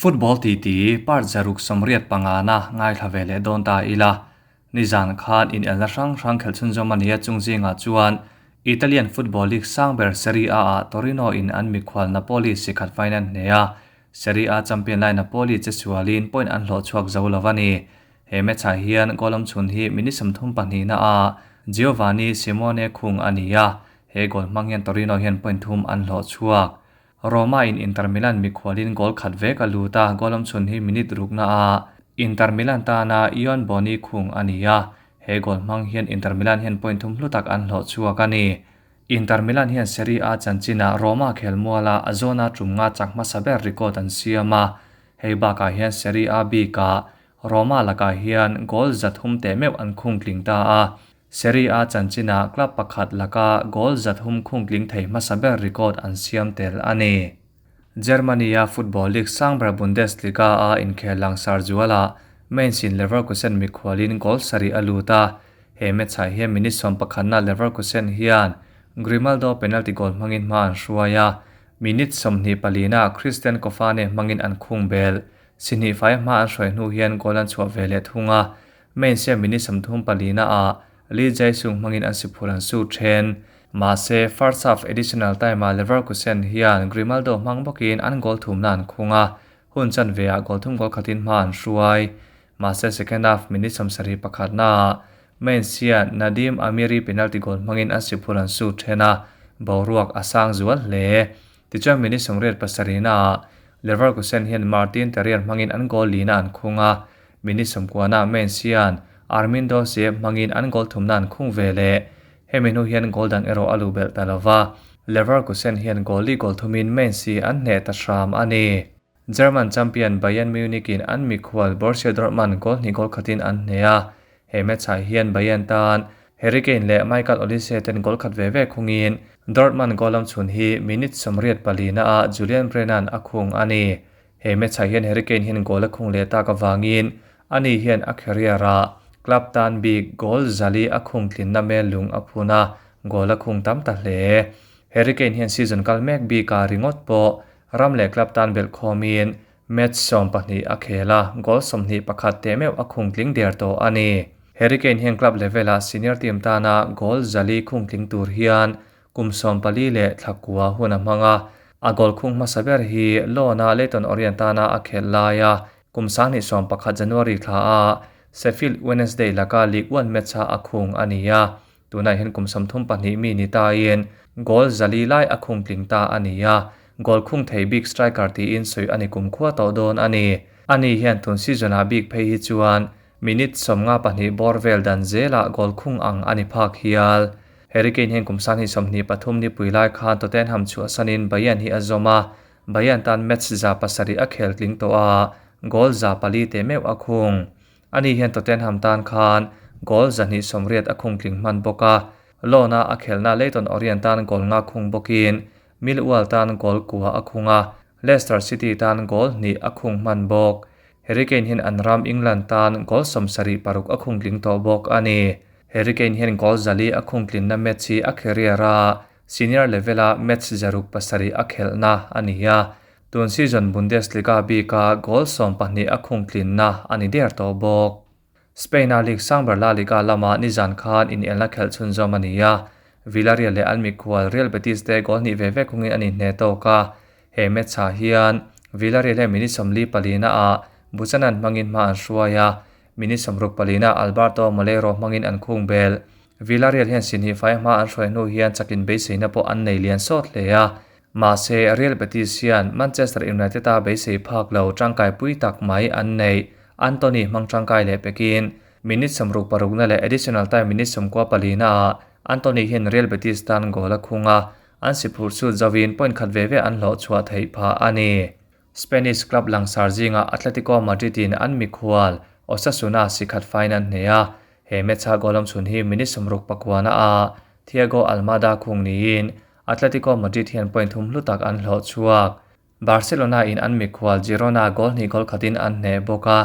Football titi part 185 na ngaithla ve leh dawn ta ila. Nizan khan inelna hrang hrang khelh chhunzawm a ni a, chung zingah chuan Italian Football League sang ber Serie A ah Torino in an mikhual Napoli sikhat faiin an hneh a, Serie A champion lai Napoli che sualin point an hlawh chhuak zo lo a ni. He match ah hian goal awm chhun hi minute 32 na ah Giovanni Simone khung a ni a, he goal hmang hian Torino hian point thum an hlawh chhuak. Roma in Inter Milan mikhualin goal khat vek a lut a, goal awm chhun hi minute rukna ah Inter Milan tana Ion Boni khung a ni a, he goal hmang hian Inter Milan hian point thum hlu tak an hlawh chhuak a ni. Inter Milan hian Serie A chanchinah Roma khelmuala a zawna tum nga chak hmasa ber record an siam a, hei bakah hian Serie A bikah Roma lakah hian goal 300 teh meuh an khung tling ta a, Serie A chanchinah club pakhat laka goal 300 khung tling thei hmasa ber record an siam tel a ni. Germany a Football League sang ber Bundesliga a inkhel langsar zuala Mainz in Leverkusen mikhualin goal 7 a lut a, he match ah hian minute 11 na Leverkusen hian Grimaldo penalty goal hmangin hma an hruai a, minute 24 na Christian Kofane hmangin an khung bel. Sihnih fai hma an hruai hnu hian goal an chhuah ve leh thung a, Mainz hian minute 34 na ah Lee Jae-sung hmangin an siphur an su then. Mahse, first half additional time ah Leverkusen hian Grimaldo hmang bawkin an goal thum na an khung a, hun chan ve ah goal thum goal khatin hma an hruai. Mahse, second half minute 71 na ah Mainz hian Nadim Amiri penalty goal hmangin an siphur an su then a, boruak a sang zual hle. Tichuan minute 87 na ah Leverkusen hian Martin Terrier hmangin an goal lina an khung a, minute 90 na Mainz hian Armindo Sepp hmangin an goal thum na an khung ve leh. Hemi hnu hian goal dang erawh a lu belh ta lova, Leverkusen hian goal li goal thumin Mainz hi an hneh ta hram a ni. German champion Bayern Munich in an mikhual Borussia Dortmund goal hnih goal khatin an hneh a, he match ah hian Bayern tan Harry Kane leh Michael Olise ten goal khat ve ve khungin Dortmund goal lam chhun hi minute 84 na ah Julian Brennan a khung a ni. He match ah hian Harry Kane hian goal a khung leh tak avangin ani hian a career ah club tan bik goal 400 a khung tlin na mel lung a phun a, goal a khung tam ta hle. Harry Kane hian season kal mek bik a ringawt pawh ram leh club tan belh khawmin match 12 a khel a, goal 21 te meuh a khung tling der tawh a ni. Harry Kane hian club level ah senior team tana goal 400 khung tling tur hian kum 14 leh thlakua hun a hmang a, a goal khung hmasa ber hi Lona Leyton Orient tana a khel lai a, kum 2021 January thla a Sheffield Wednesday laka League One match a a khung a ni a, tunah hian kum 32 mi ni ta in goal 400 lai a khung tling ta a ni a, goal khung thei big striker tiin soi ani kum khua tawh dawn a ni. Ani hian tun season ah bik phei hi chuan minute 52 bawr vel dan zela goal khung ang ani phak hial. Harry Kane hian kum 23 ni pui lai khan Tottenham chu asanin Bayern hi a zawm a, Bayern tan match 7 a khel tling tawh a, goal 4 te meuh a khung. Ani hian Tottenham tan khan goal 280 a khung tling hman bawk a, Lona a khelna Leyton Orient tan goal nga khung bawkin Millwall tan goal kua a khung a, Leicester City tan goal hnih a khung hman bawk. Harry Kane hian an ram England tan goal 76 a khung tling tawh bawk a ni. Harry Kane hian goal 400 a khung tlin na match hi a career a senior level a match 7 a khelna a ni a, tun season Bundesliga bika goal 12 a khung tlin na ani der tawh bawk. Spain a League sang ber La Liga lama nizan khan in elna khelh chhun zawm a ni a, Villarreal leh an mikhual Real Betis te goal hnih ve ve khungin ani hne tawk a, he match ah hian Villarreal hian minute 44 na ah Buchanan hmangin hma an hruai a, minute 64 na Alberto Moleiro hmangin an khung bel. Villarreal hian sinhi fai hma an hruai hnu hian chakin beiseina pawh an nei lian sawt hle a, mahse Real Betis hian Manchester United a beisei phak lo tangkai pui tak mai an nei. Antony hmang tangkai leh pekin minute 66 na leh additional time minute 94 na ah Antony hian Real Betis tan goal a khung a, an siphur chu zawin point khat ve ve an hlawh chhuah theih pha a ni. Spanish club langsar zinga Atletico Madrid in an mikhual Osasuna sikhat fine an hne a, he match a goal awm chhun hi minute 69 na ah Thiago Almada khung niin Atletico Madrid hian point thum hlu tak an hlawh chhuak. Barcelona in an mikhual Girona goal hnih goal khatin an hne bawk a,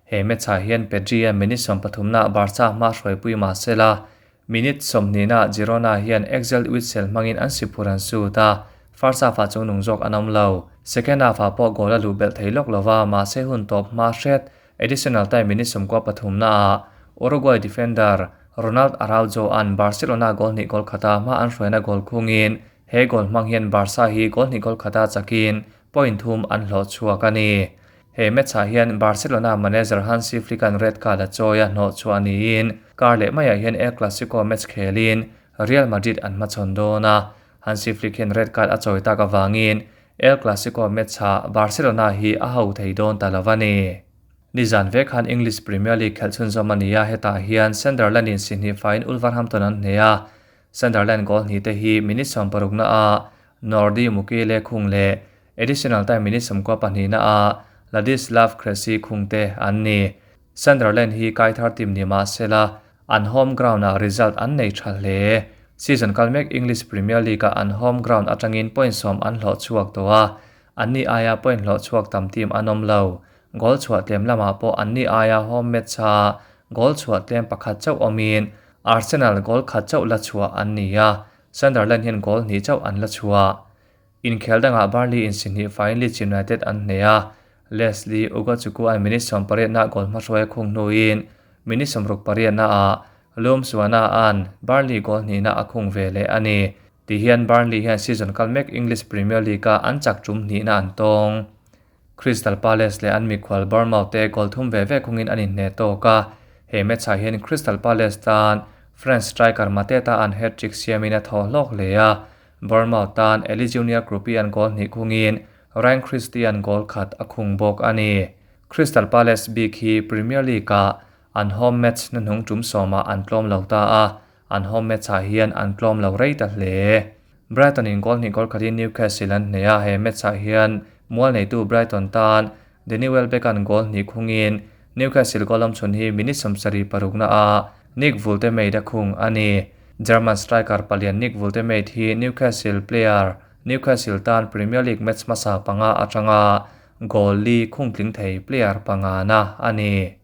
he match ah hian Pedri a minute 13 na Barca hma hruai pui mahsela minute 20 na Girona hian Axel Witsel hmangin an siphur an sut a, first half ah chu nung zawk an awm lo. Second half-ah pawh goal a luh belh thei lawk lova, mahse hun tawp hma hret additional time minute 93 naah Uruguay defender Ronald Araujo-a'n Barcelona goal hnih goal khata hma an hruaina goal khungin he goal hmang hian Barca hi goal hnih goal khata chakin point thum an hlawh chhuak a ni. He match-ah hian Barcelona manager Hansi Flick-a'n red card a chawi a hnawh chhuah niin kar leh maiah hian El Clasico match khelin Real Madrid an hmachhawn dawn a. Hansi Flick hian red card a chawi tak avangin El Clasico match-ah Barcelona hi a ho thei dawn ta lo a ni. Nizan vek khan English Premier League khelh chhunzawm a ni a, hetah hian Sunderland-in sihnih faiin Wolverhampton an hneh a. Sunderland goal hnih te hi minute 60 naah Nordi Mukiele khung leh additional time minute 92 naah Ladislav Krejci khung te an ni. Sunderland hi kai thar team ni mah sela an home ground-ah result an nei tha hle. Season kal mek English Premier League-ah an home ground atangin point 10 an hlawh chhuak tawh a, anni aia point hlawh chhuak tam team an awm lo. Goal chhuah tlem lamah pawh anni aia home match-a goal chhuah tlem pakhat chauh awmin Arsenal goal khat chauh la chhuah an ni a, Sunderland hian goal hnih chauh an la chhuah. Inkhel dangah Burnley in sihnih faiin Leeds United an hneh a, Lesley Ugochukwu an minute 80 naah goal hmahruai a khung hnuin minute 68 naah Loum Suana an Burnley goal hnihna a khung ve leh a ni. Tihian Burnley hian season kal mek English Premier League-a an chak tum hnihna an tawng. Crystal Palace leh an mikhual Bournemouth te goal thum ve ve khungin an inhneh tawk a, he match-ah hian Crystal Palace tan French striker Mateta an hat-trick siamin a thaw hlawk hle a, Bournemouth tan Eli Junior Kroupi an goal hnih khungin Ryan Christie an goal khat a khung bawk a ni. Crystal Palace bik hi Premier League-ah an home match na hnung tum sawmah an tlawm lo ta a, an home match-ah hian an tlawm lo rei ta hle. Brighton in goal hnih goal khatin Newcastle an hneh a, he match-ah hian mual neitu Brighton tan Danny Welbeck an goal hnih khungin Newcastle goal awm chhun hi minute 76 naah Nick Woltemade a khung a ni. German striker palian Nick Woltemade hi Newcastle player Newcastle tan Premier League match hmasa panga atanga goal li khung tling thei player panga na a ni.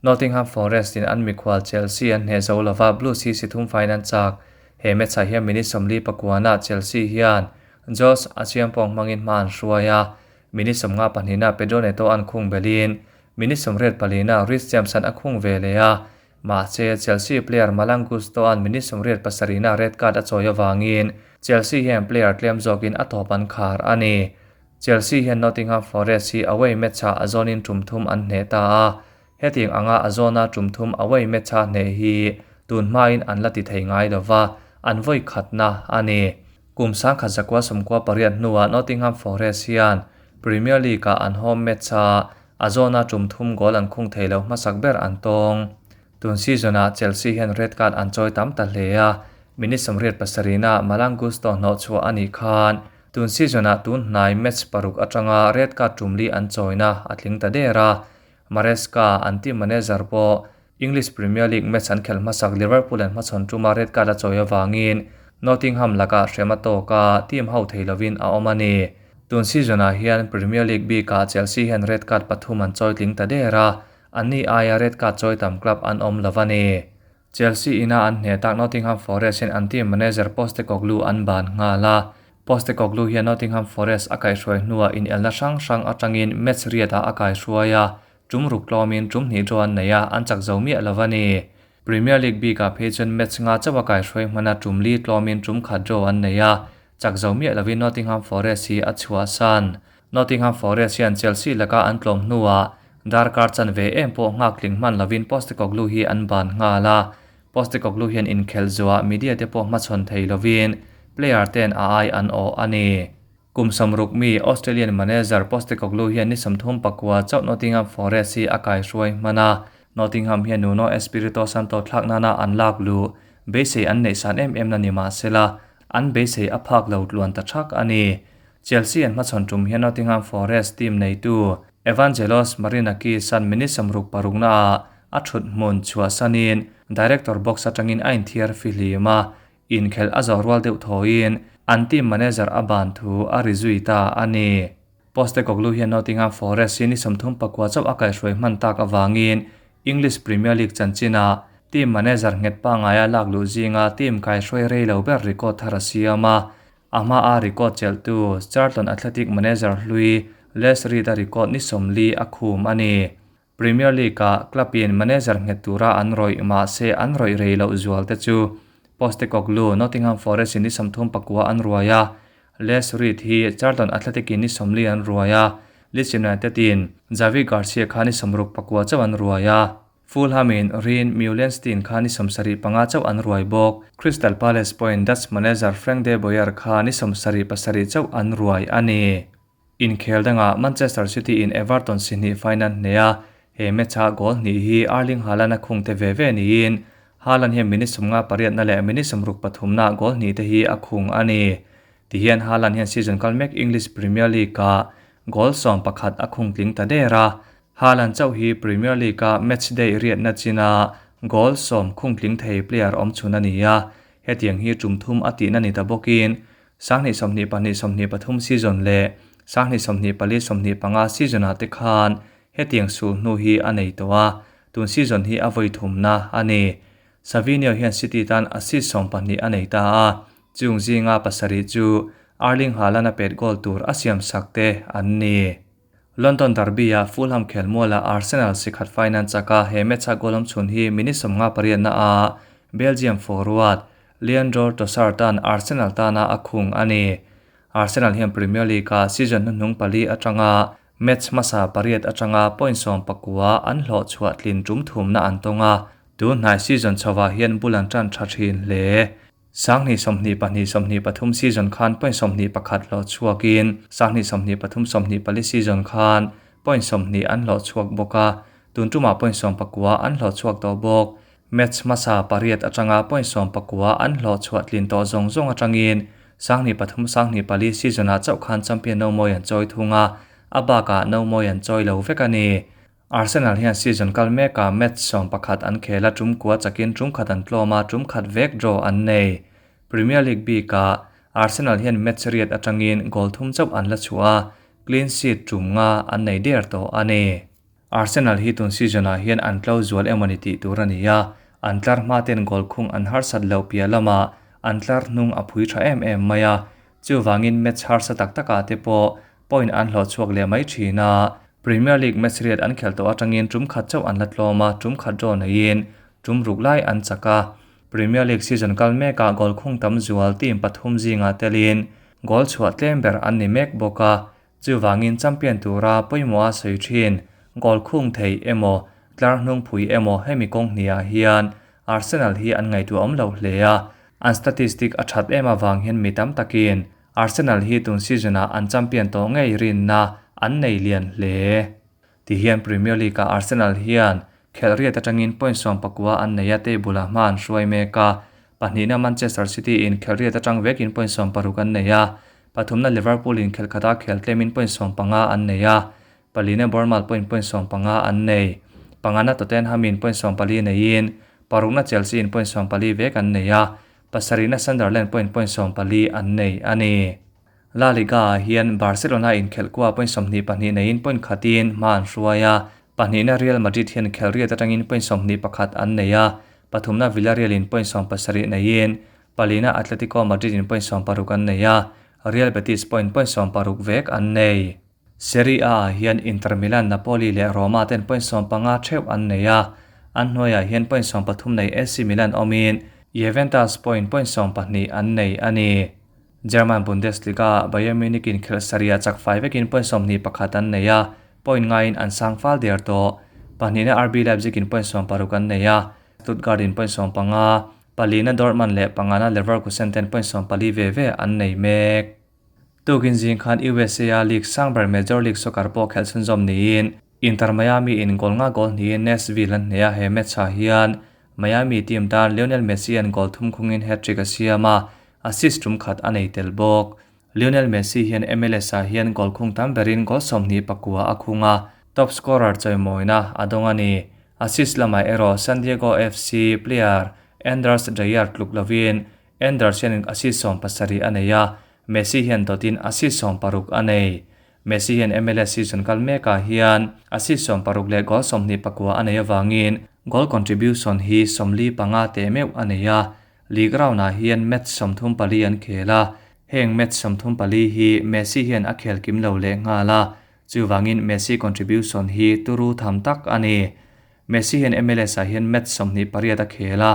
Nottingham Forest in an mikhual Chelsea an hneh zo lova Blues hi si thum faiin an chak. He match-ah hian minute 49 naah Chelsea hian Josh Acheampong hmangin hma an hruai a, minute 52 naah Pedro Neto an khung belin minute 84 naah Reece James an a khung ve leh a, mahse Chelsea player Malang Gusto an minute 87 naah red card a chawi avangin Chelsea hian player tlem zawkin a tawp an khar a ni. Chelsea hian Nottingham Forest hi away match-ah a zawnin tum thum an hneh ta a, hetiang anga a zawna tum thum away match-a hneh hi tun hmain an la ti thei ngai lova, an vawi khatna a ni. Kum 1998 hnuah Nottingham Forest hian Premier League-ah an home match-a a zawna tum thum goal an khung thei lo hmasak ber an tawng. Tun season-ah Chelsea hian red card an chawi tam ta hle a, minute 87 naah Malang Gusto hnawh chhuah a nih khan tun season-ah tun hnai match paruk atanga red card tum li an chawina a tling ta der a. Maresca an team manager pawh English Premier League match an khelh hmasak Liverpool an hmachhawn tuma red card a chawi avangin Nottingham lakah hrem a tawk a, team ho thei lovin a awm a ni. Tun season-ah hian Premier League bikah Chelsea hian red card pathum an chawi tling ta der a, anni aia red card chawi tam club an awm lo a ni. Chelsea ina an hneh tak Nottingham Forest hian an team manager Postecoglou an ban nghal a. Postecoglou hian Nottingham Forest a kaihhruai hnuah inelna hrang hrang atangin match riatah a kaihhruai a, tum ruk tlawmin tum hnih draw an nei a, an chak zo miah lo a ni. Premier League bikah phei chuan match nga chauh a kaihhruai hmana tum li tlawmin tum khat draw an nei a, chak zo miah lovin Nottingham Forest hi a chhuahsan. Nottingham Forest hian Chelsea laka an tlawm hnuah darkar chan ve em pawh nghak tling hman lovin Postecoglou hi an ban nghal a. Postecoglou hian inkhelh zuah media te pawh hmachhawn thei lovin player ten a ai an awh a ni. Kum 60 mi Australian manager Postecoglou hian ni 39 chauh Nottingham Forest hi a kaihhruai hman a. Nottingham hian Nuno Espirito Santo thlak nana an lak lu beisei an neih san em em na ni mahsela an beisei a phak lo tluan ta thak a ni. Chelsea an hmachhawn tum hian Nottingham Forest team neitu Evangelos Marinakis an minute 66 naah a thut hmun chhuah sanin director box atangin a inthiar fihlim a, inkhelh a zawh rual deuh thawiin an team manager a ban thu a ri zui ta a ni. Postecoglou hian Nottingham Forest hi ni 39 chauh a kaihhruai hman tak avangin English Premier League chanchina team manager nghet pangaia lak luh zinga team kaihhruai rei lo ber record thar a siam a. A hma a record chelhtu Charlton Athletic manager hlui Les Reed-a record ni 40 a khum a ni. Premier League-ah club-in manager nghet tura an rawih mahse an rawih rei loh zual te chu Postecoglou, Nottingham Forest-in ni 39 an ruai a, Les Reed hi Charlton Athletic-in ni 40 an ruai a, Leeds United-in Javi Garcia kha ni 64 chauh an ruai a. Fulham-in Rien Meulensteen kha ni 75 chauh an ruai bawk. Crystal Palace pawhin Dutch manager Frank de Boer kha ni 77 chauh an ruai a ni. Inkhel dangah Manchester City-in Everton si hnih final hneh a, he match-a goal hnih hi Erling Haaland-a khung te ve ve niin Haaland hian minute 58 na leh minute 63 na goal hnih te hi a khung a ni. Tihian Haaland hian season kal mek English Premier League-ah goal 11 a khung tling ta der a, Haaland chauh hi Premier League-a matchday riatna china goal 10 khung tling thei player awm chhun a ni a, hetiang hi tum thum a tihna ni ta bawkin 2022-23 season leh 2024-25 season-ah te khan hetiang sul hnu hi a nei tawh a, tun season hi a vawi thumna a ni. Savinho hian City tan assist 12 a nei ta a, chung zinga pasarih chu Erling Haaland a pet goal tur a siam sak te an ni. London Derby-ah Fulham khelmuala Arsenal sikhat final chaka he match-a goal awm chhun hi minute 58 na a Belgium forward Leandro Trossard tan Arsenal tana a khung a ni. Arsenal hian Premier League-a season hnuhnung pali atanga match hmasa pariat atanga point 19 an hlawh chhuah tlin tum thumna an tonga tun hnai season chhowa hian bulan tan tha thin hle. 2022-23 season khan point 21 hlawh chhuakin 2023-24 season khan point 20 an hlawh chhuak bawk a, tun tuma point 19 an hlawh chhuak tawh bawk. Match hmasa pariat atanga point 19 an hlawh chhuah tlin tawh zawng zawng atangin 2023-24 season-ah chauh khan champion no mawi an chawi thung a, a bakah no mawi an chawi lo vek a ni. Arsenal hian season kal meka match 11 an khela tum kua chakin tum khat an tlawma tum khat vek draw an nei. Premier League bika Arsenal hian match riat atangin goal thum chauh an la chua, clean sheet tum nga an nei der tawh a ni. Arsenal hi tun season-ah hian an tlo zual emawni tih tur a ni a, an tlar hma ten goal khung an harsat lo pia lama an tlar hnung a phui tha em em mai a, chuwangin match harsa tak taka te pawh point an hlawh chhuak leh mai thin a. Premier League match riat an khel tawh atangin tum khat chauh an la tlawma tum khat draw neiin tum ruk lai an chaka. Premier League season kal meka goal khung tam zual team pathum zinga telin goal chhuah tlem ber an ni mek bawk a, chuwangin champion tura pawimawh a sawi thin goal khung thei emaw tlar hnung phui emaw hemi kawng hniah hian Arsenal hi an ngaihtuah awm lo hle a, an statistic a that em awang hian mi tam takin Arsenal hi tun season-ah an champion tawh ngei rinna an nei lian hle. Tihian Premier League-ah Arsenal hian khel riat atangin point 19 an nei a, table-ah hma an hruai mek a, pahnihna Manchester City-in khel riat atang vekin point 16 an nei a, pathumna Liverpool-in khel khata khel tlemin point 15 an nei a, palina Bournemouth point 15 an nei, pangana Tottenham-in point 14 neiin parukna Chelsea-in point 14 vek an nei a, pasarihna Sunderland point 14 an nei a ni. La Liga hian Barcelona in khel kwa point 22 neiin point khatin hma an hruai a, pahnihna Real Madrid hian khel riat atangin point 21 an nei a, pathumna Villarreal in point 17 neiin palina Atletico Madrid in point 16 an nei a, Real Betis point 16 vek an nei. Serie A hian Inter Milan, Napoli leh Roma ten point 15 theuh an nei a, an hnuaiah hian point 13 nei AC Milan awmin Juventus point 12 an nei a ni. German Bundesliga Bayern Munich in khel saria chak fai vekin point 21 an nei a, point ngain an sang fal der tawh. Pahnihna RB Leipzig in point 16 an nei a, Stuttgart in point 15, palina Dortmund leh pangana Leverkusen ten point 14 ve ve an nei mek. Tukin zing khan USA League sangber Major League Soccer pawh khel chhunzawm niin Inter Miami in goal nga goal hnihin Nashville an hneh a, he match ah hian Miami team tan Lionel Messi an goal thum khungin hat-trick a siam a, assist tum khat a nei tel bawk. Lionel Messi hian MLS ah hian goal khung tam berin goal 29 a khung a, top scorer chawimawina a dawng a ni. Assist lamah erawh San Diego FC player Anders Dreyer tluk lovin Anders hian assist 17 a nei a, Messi hian dawtin assist 16 a nei. Messi hian MLS season kal mekah hian assist 16 leh goal 29 a nei awangin goal contribution hi 45 te meuh a nei a, league round-ah hian match 34 an khel a, Heng match 34 hi Messi hian a khel kim lo leh nghal a, chuvangin Messi contribution hi turu tham tak a ni. Messi hian MLS ah hian match 28 a khel a,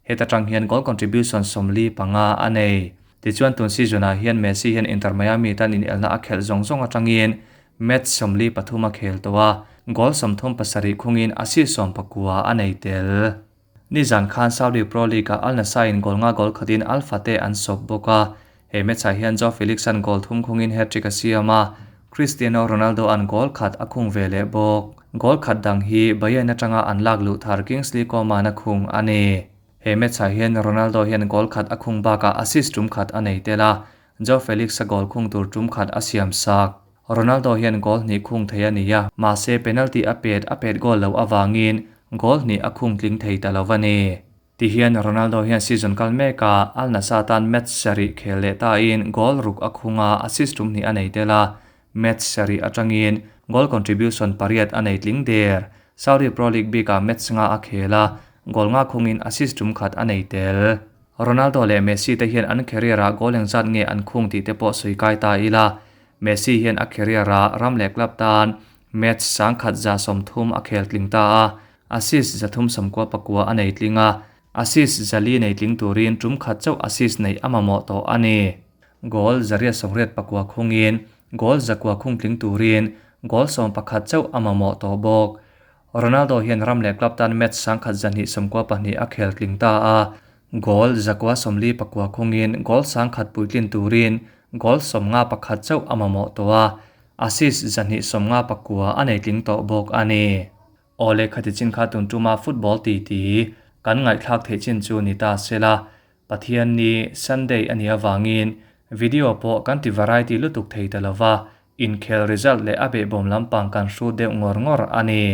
heta tang hian goal contribution 45 a nei. Tichuan tun season ah hian Messi hian Inter Miami tan inelna a khelh zawng zawng atangin match 43 a khel tawh a, goal 37 khungin assist 19 a nei tel. Nizan khan Saudi Pro League ah Al Nassr in goal nga goal khatin Al Fateh an sawp bawk a, he match ah hian Joao Felix an goal thum khungin hat-trick a siam a, Cristiano Ronaldo an goal khat a khung ve leh bawk. Goal khat dang hi Bayern atanga an lak luh thar Kingsley Coman a khung a ni. He match ah hian Ronaldo hian goal khat a khung bakah assist tum khat a nei tel a, Joao Felix a goal khung tur tum khat a siam sak. Ronaldo hian goal hnih khung thei a ni a, mahse penalty a pet a pet goal loh avangin goal hnih a khung tling thei ta lo a ni. Tihian Ronaldo hian season kal mekah Al Nassr tan match sarih khel leh tain goal ruk a khung a, assist tum hnih a nei tel a, match sarih atangin goal contribution pariat a nei tling der. Saudi Pro League bikah match nga a khel a, goal nga khungin assist tum khat a nei tel. Ronaldo leh Messi te hian an career ah goal engzat nge an khung tih te pawh sawi kai ta ila. Messi hian a career ah ram leh club tan match 1130 a khel tling ta a, assist 399 a nei tling a, assist 400 nei tling turin tum khat chauh assist nei a mamawh tawh a ni. Goal 189 khungin goal 900 khung tling turin goal 11 chauh a mamawh tawh bawk. Ronaldo hian ram leh club tan match 1292 a khel tling ta a, goal 949 khungin goal 100 puitlin turin goal 51 chauh a mamawh tawh a, assist 259 a nei tling tawh bawk a ni. Awle khati chin kha tun tuma football ti ti kan ngaihthlak theih chin chu ni ta sela, Pathian ni Sunday ani awangin video pawh kan ti variety lutuk thei ta lova, inkhel result leh a behbawm lampang kan hru deuh ngawr ngawr a ni.